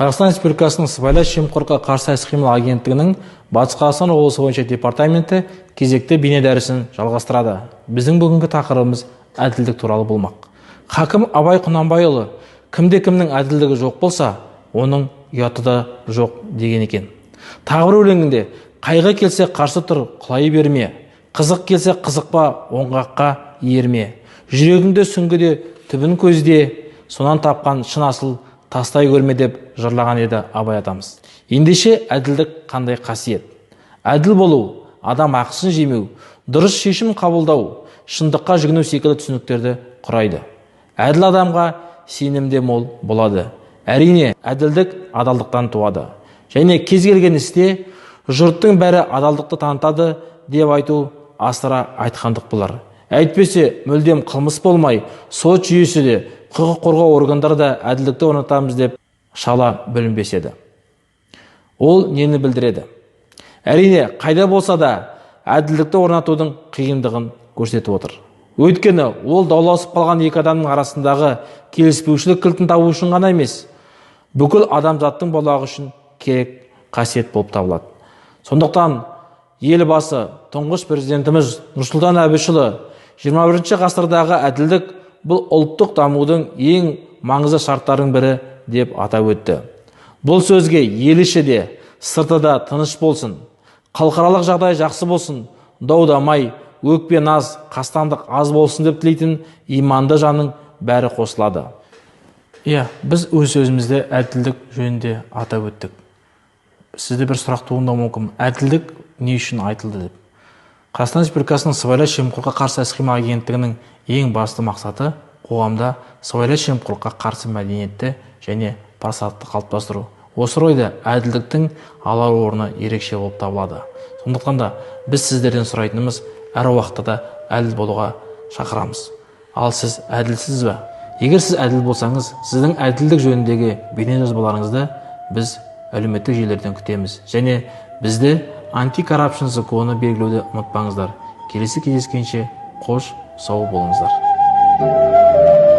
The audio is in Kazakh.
Қазақстан Республикасының Сыбайлас жемқорлыққа қарсы іс-қимыл агенттігінің Батыс Қазақстан облысы бойынша департаменті кезекті бейнедәрісін жалғастырады. Біздің бүгінгі тақырыбымыз әділдік туралы болмақ. Хакім Абай Құнанбайұлы кімде кімнің әділдігі жоқ болса, оның ұяты да жоқ деген екен. Тағы бір өлеңінде қайғы келсе қарсы тұр, құлай берме, қызық келсе қызықпа, оңғаққа ерме. Жүрегіңді сүңгіде түбін көзде, сонан тапқан шын асыл тастай көрме деп жырлаған еді Абай атамыз. Ендеше әділдік қандай қасиет? Әділ болу, адам ақысын жемеу, дұрыс шешім қабылдау, шындыққа жүгіну секілді түсініктерді құрайды. Әділ адамға сенім де мол болады. Әрине, әділдік адалдықтан туады. Және кез келген істе жұрттың бәрі адалдықты танытады деп айту асыра айтқандық болар. Әйтпесе мүлдем қылмыс болмай, сот жүйесі де, құқық қорғау органдары да әділдікті орнатамыз деп шала бүлінбес еді. Ол нені білдіреді? Әрине, қайда болса да әділдікті орнатудың қиындығын көрсетіп отыр. Өйткені ол дауласып қалған екі адамның арасындағы келіспеушілік кілтін табу үшін ғана емес, бүкіл адамзаттың болағы үшін керек қасиет болып табылады. Сондықтан елбасы, тұңғыш президентіміз Нұрсұлтан Әбішұлы 21 ғасырдағы әділдік бұл ұлттық дамудың ең маңызды шарттарының бірі деп атап өтті. Бұл сөзге ел іші де, сырты да тыныш болсын, халықаралық жағдай жақсы болсын, дау-дамай, өкпе наз, қастандық аз болсын деп тілейтін иманды жанның бәрі қосылады. Иә, біз өз сөзімізде әділдік жөнінде атап өттік. Сізде бір сұрақ туындауы мүмкін. Әділдік не үшін айтылды деп. Қазақстан Республикасының Сыбайлас жемқорлыққа қарсы іс-қимыл агенттігінің ең басты мақсаты қоғамда сыбайлас жемқорлыққа қарсы мәдениетті және парасатты қалыптастыру. Осы орайда әділдіктің алар орны ерекше болып табылады. Сондықтан да біз сіздерден сұрайтынымыз әр уақытта да әділ болуға шақырамыз. Ал сіз әділсіз бе? Егер сіз әділ болсаңыз, сіздің әділдік жөніндегі бейнежазбаларыңызды біз әлеуметтік желілерден күтеміз. Және бізді антикоррупшн законы белгілеуді ұмытпаңыздар. Келесі кездескенше қош сау болыңыздар.